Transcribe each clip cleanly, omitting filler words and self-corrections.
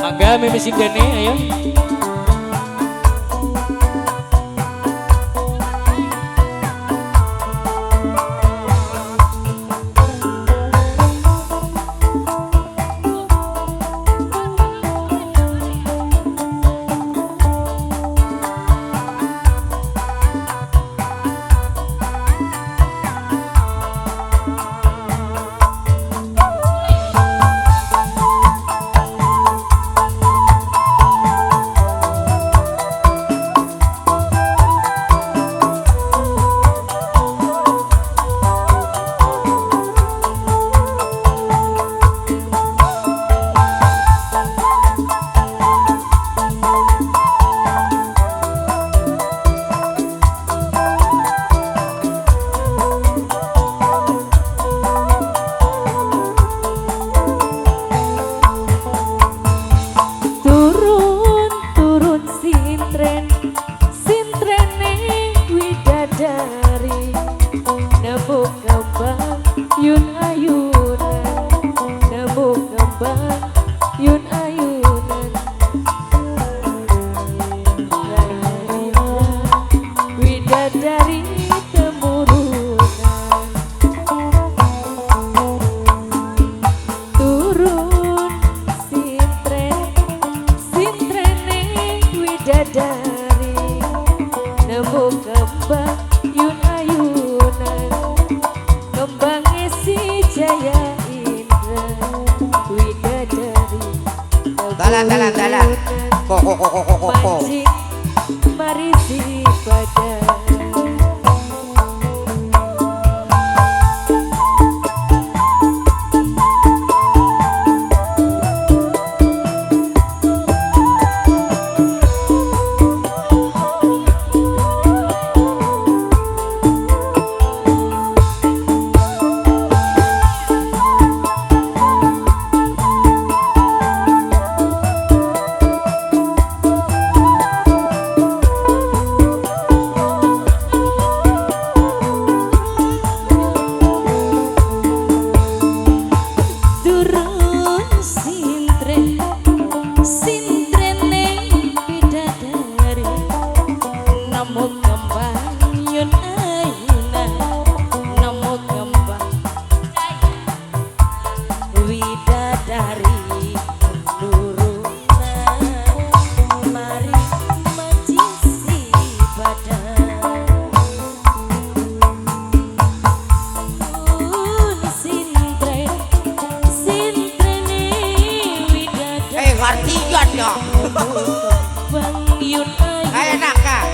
Mangga mimi sindene ayo. Dalan dalan. Kok kok kok kok kok. Mari si pada. Enak kah?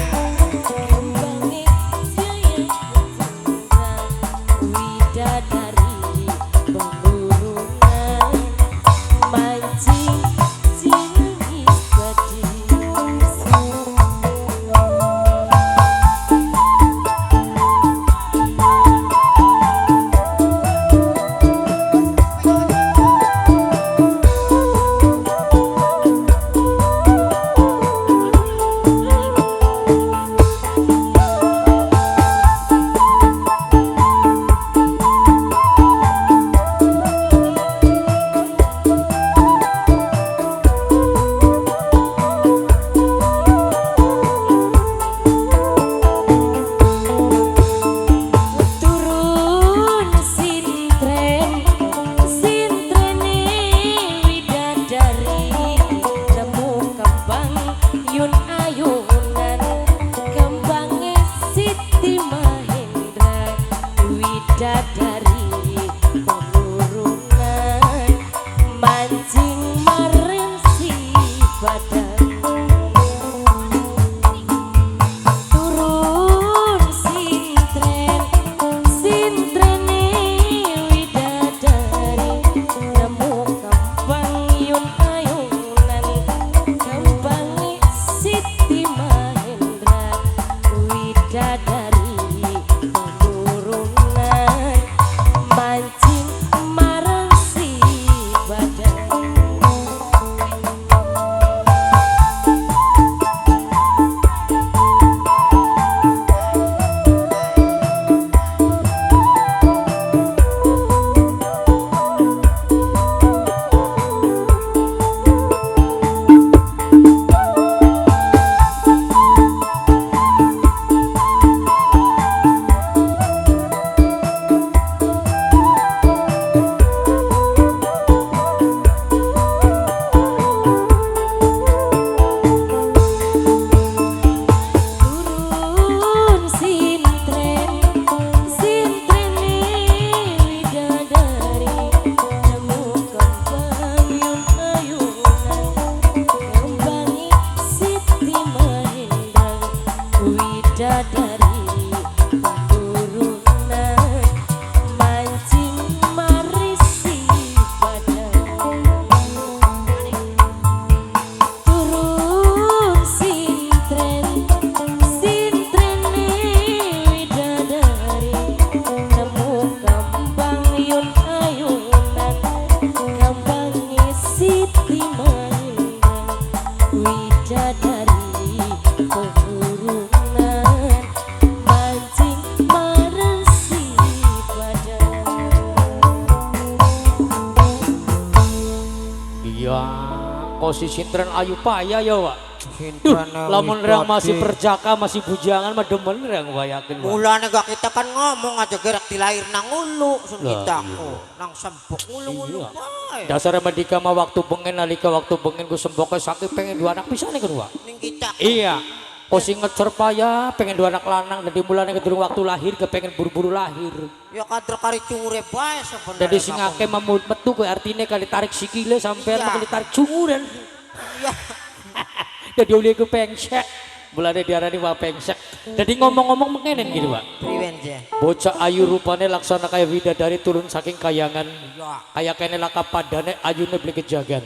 Kosi sintren ayu paya ya, Wak. Lamun rang masih perjaka masih bujangan mah demen rang wayakin. Mulane gak kita kan ngomong aja gerak dilair nang ulu sun kita nang sembok ulu-ulu bae. Dasare medika mah waktu bengen nalika waktu bengen ku semboke sakit pengen dua anak pisane kan, Wak. Ning kita. Iya. Kosi ngecer paya pengen dua anak lanang dadi mulane kedurung waktu lahir kepengen buru-buru lahir. Ya kader kari cungure bae sebenarnya. Dadi sing akeh metu kuwi artine kali tarik sikile sampean mah kali tarik cunguran. Iya. Jadi oleh ku pengsek, mulane diarani wa pengsek. Jadi ngomong-ngomong mengenen gitu, Pak. Priwen je. Bocah ayu rupane laksana kaya widadari turun saking kayangan. Iya. Kaya kene laka padane ayune beli kejagan.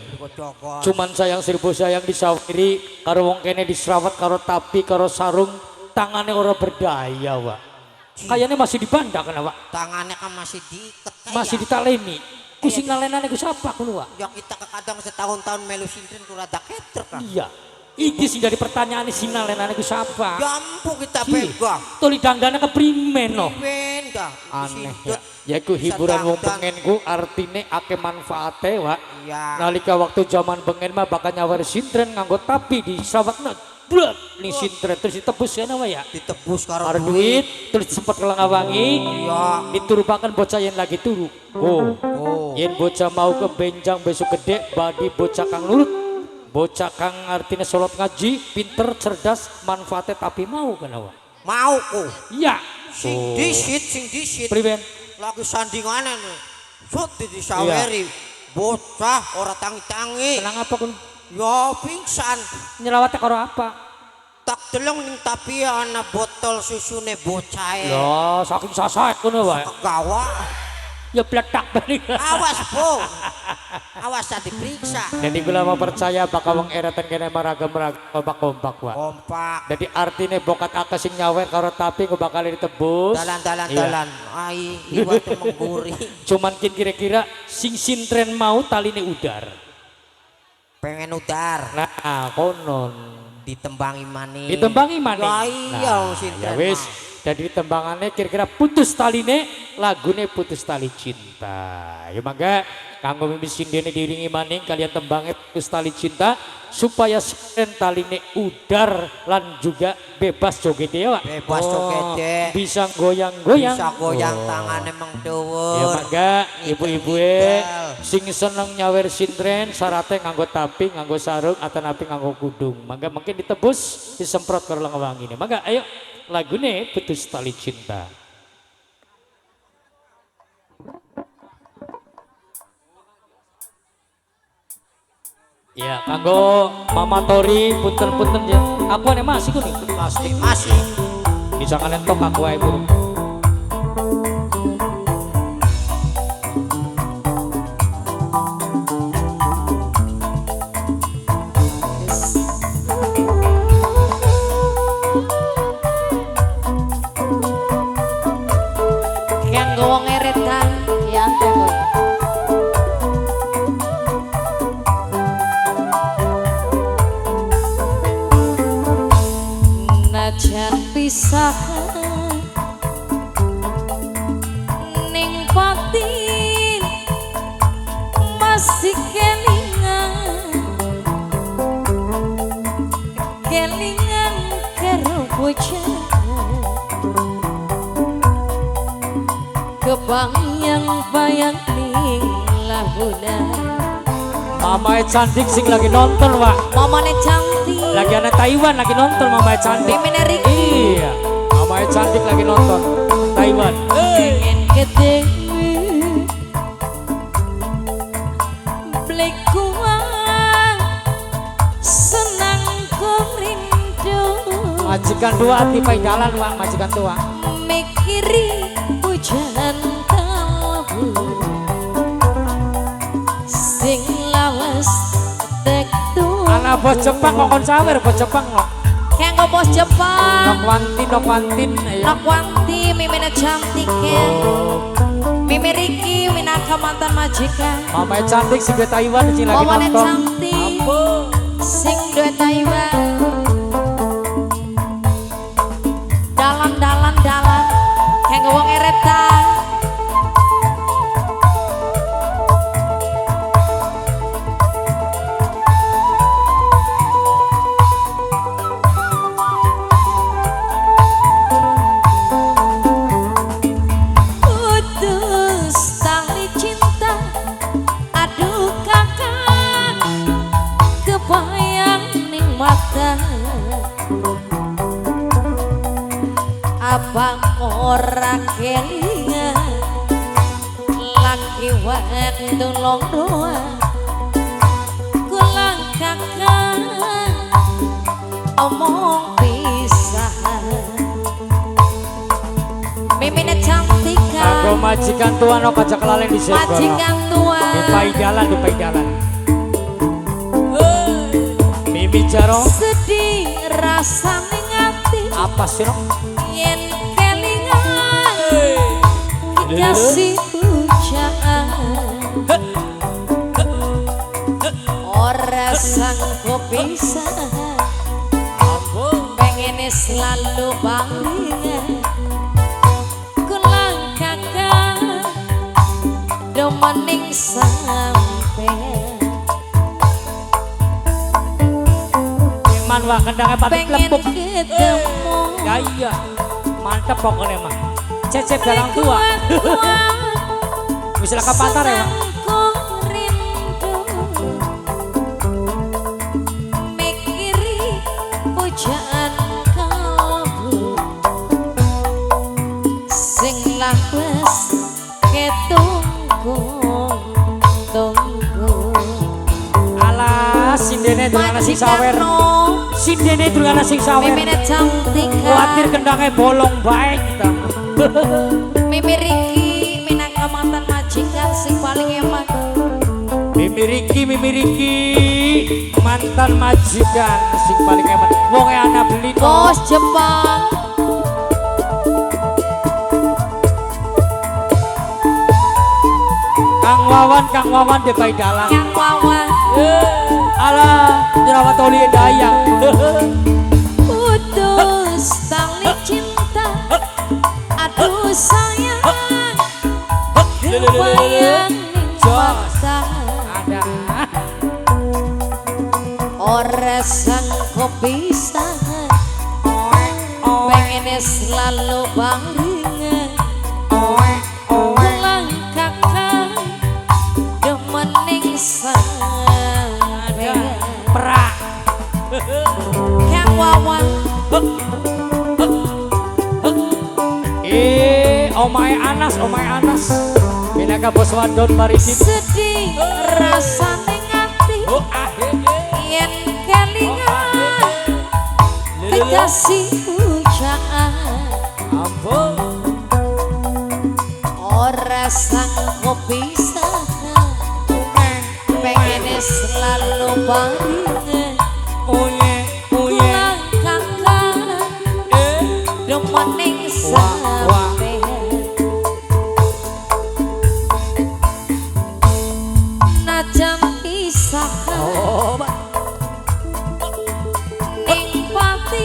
Cuman Cuman sayang seribu sayang disawiri karo wong kene diserawat karo tapi karo sarung tangane ora berdaya, Pak. Kayane masih dibanda kan, Pak. Tangannya kan masih diiket. Masih ditaleni. Ku sing ngalenane ku sapa kulo, Pak? Ya kita kadang setahun-tahun melu sintren ku rada ketrek kan. Iya. Iki sing dari pertanyaan sinal lenane ku sapa? Jampu kita pegang. Tuli danggane keprimen no. Primen dah. Aneh ya. Ya iku hiburan wong bengen ku artine akeh manfaate, Wak. Iya. Nalika waktu zaman bengen mah bakal nyawer sintren nganggo tapi disawatna blek ning sintren terus ditebus ya Wak ya. Ditebus karo duit terus disempet kelangawangi. Iya. Diturupaken bocah yen lagi turu. Oh. Oh. Yen bocah mau ke benjang besok gede badi bocah kang nurut. Bocah kang artinya sholat ngaji, pinter, cerdas, manfaatnya tapi mau kan awak? Mau ku. Iya. Sing disit, sing disit. Priben? Lagi sandingane nih. Sut disaweri. Bocah ora tangi-tangi. Tenang apa kun? Ya pingsan. Nyelawatnya karo apa? Tak deleng ning tapi ana botol susune bocahe. Ya, saking sasae kono wae. Kegawa. Ya pletak balik. Awas bu, awas tadi diperiksa. Jadi gue lama percaya bakal wong eretan kene maragam-ragam kompak-kompak wa. Kompak. Jadi artine bokat akeh sing nyawer karo tapi gue bakal ditebus. Dalan-dalan dalan. Ai liwat mengguri. Cuman kin kira-kira sing sintren mau taline udar. Pengen udar. Nah, konon ditembangi maning. Ditembangi maning. Lah iya nah, sintren. Ya wis. Jadi tembangannya kira-kira putus taline, lagune putus tali cinta. Ya mangga kanggo mimi sindene diiringi maning kalian tembangnya putus tali cinta supaya sintren taline udar lan juga bebas jogete ya, Pak. Bebas jogete. Bisa goyang-goyang. Bisa goyang tangane meng dhuwur. Ya mangga ibu-ibu sing seneng nyawer sintren syaratnya nganggo tapi, nganggo sarung atau napi nganggo kudung. Mangga mungkin ditebus disemprot karo wangine. Mangga ayo lagune putus tali cinta. Ya, kanggo Mama Tori punten-punten ya. Aku ane masih kuning. Masih, masih. Bisa kalian tok aku ae, Bu. Kanggo wong eretan ya ante. Najan pisahan ning batin masih kelingan, kelingan karo bocah kebayang-bayang ning lahuna. Mamae cantik sing lagi nonton, Wak. Mamane cantik. Lagi anak Taiwan lagi nonton mamae cantik. Mimine Riki. Iya, mamae cantik lagi nonton Taiwan. Pengen ketemu beli kuat senang ku rindu. Majikan dua tipe jalan, Wak, majikan tua. Mikiri hujan kalbu sing lawas tektu. Anak bos Jepang kok kon sawer bos Jepang kok. Kanggo bos Jepang. Nok wanti, nok wantin. Nok wanti mimine cantik ya. Mimi Riki minangka mantan majikan. Mamae cantik sing duwe Taiwan sing lagi Mamane nonton. Cantik sing duwe Taiwan. Dalan-dalan dalan kanggo wong eretan. Abang ora kelingan laki waktu long doa kulang kakak omong pisahan mimine cantik kanggo majikan tua no pajak kelalen di majikan tua di pai jalan di pai jalan Mimi Jaro sedih rasa ning apa sih no? Yen kelingan dikasih pujaan ora sanggup bisa pengen selalu barengan kulang kakak demening sampean man wah kendangnya patut lepuk ketemu ya iya mantep pokoknya mah cecep dalang tua bisa ke pasar ya Pak rindu mikiri pujaan kalbu sing lawas ketunggu tunggu alah sindene durung ana sing sawer sindene durung ana sing sawer mimine cantik kuatir kendangnya bolong bae kita Mimi Riki minangka mantan majikan sing paling eman Mimi Riki mantan majikan sing paling eman wonge ana beli bos Jepang Kang Wawan de bae dalang Kang Wawan alah nyerawat oli dayang putus tali cinta aduh sayang kebayang mata ada ora sanggup bisa pengen selalu barengan pulang kakak demening sampean perak Kang Wawan omae Anas minangka bos wadon marisin sedih rasane ati yen kelingan dikasih pujaan ampun ora sanggup bisa pengen selalu barengan pulang kakak demening sampean najan pisahan ning pati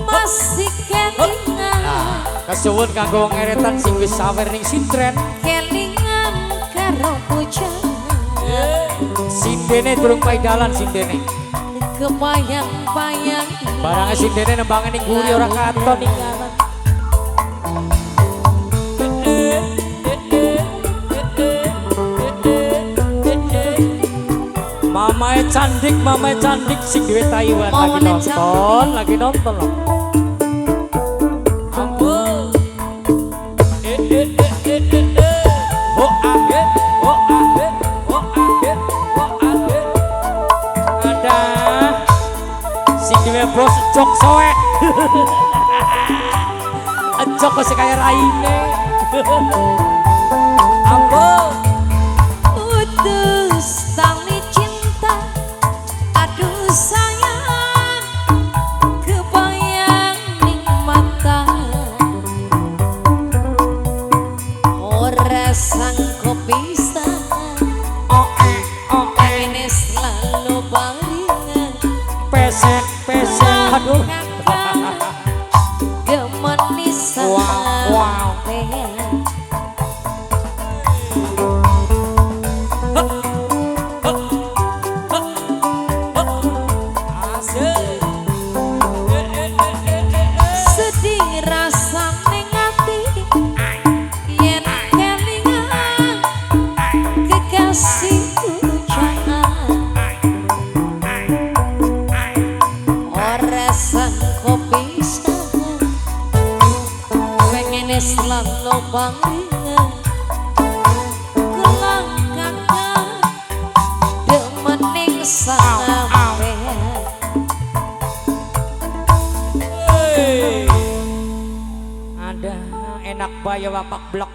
masih kelingan kesuwun kanggo wong eretan sing wis sawer ning sintren kelingan karo pujaan sindene durung paidalan sindene kebayang-bayang barange sindene nembange ning guri ora katon ning Mamae cantik sing duwe Taiwan lagi nonton loh. Ampun. Oh ah oh ah oh ah oh ah. Ada sing duwe bos cok soek. Cok kok kaya raine. Ampun. Putus tali cinta aduh sayang kebayang ning mata ora sanggup bisa pengen selalu barengan pesek pesek aduh gemenisan wow. Sedih rasane ngati yen kelingan kekasih pujaan ora sang sampean. Ada enak bae wapak blek.